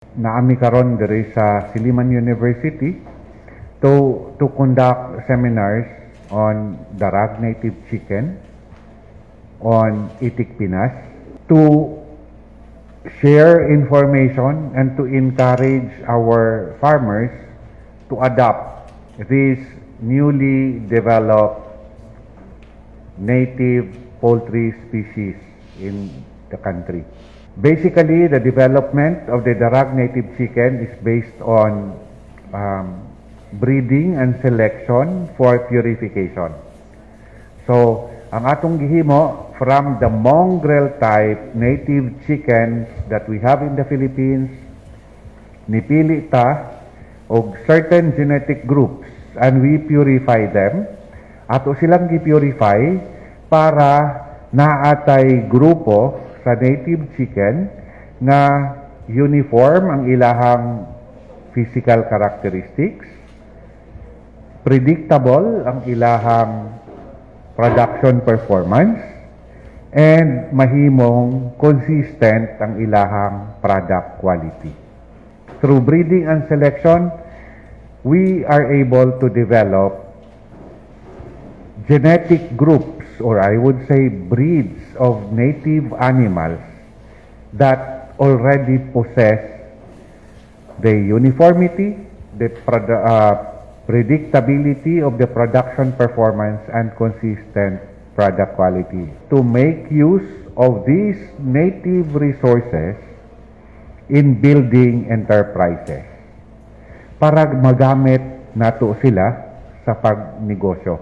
Naa mi karon diri sa Silliman University to conduct seminars on Darag native chicken, on Itik Pinas, to share information and to encourage our farmers to adopt these newly developed native poultry species in the country. Basically, the development of the Darag native chicken is based on breeding and selection for purification. So, ang atong gihimo, from the mongrel type native chickens that we have in the Philippines, nipili ta og certain genetic groups and we purify them. Ato silang gi-purify para naa tay grupo sa native chicken nga uniform ang ilahang physical characteristics, predictable ang ilahang production performance, and mahimong consistent ang ilahang product quality. Through breeding and selection, we are able to develop genetic groups, or I would say breeds, of native animals that already possess the uniformity, the predictability of the production performance, and consistent product quality. To make use of these native resources in building enterprises para magamit nato sila sa pagnegosyo.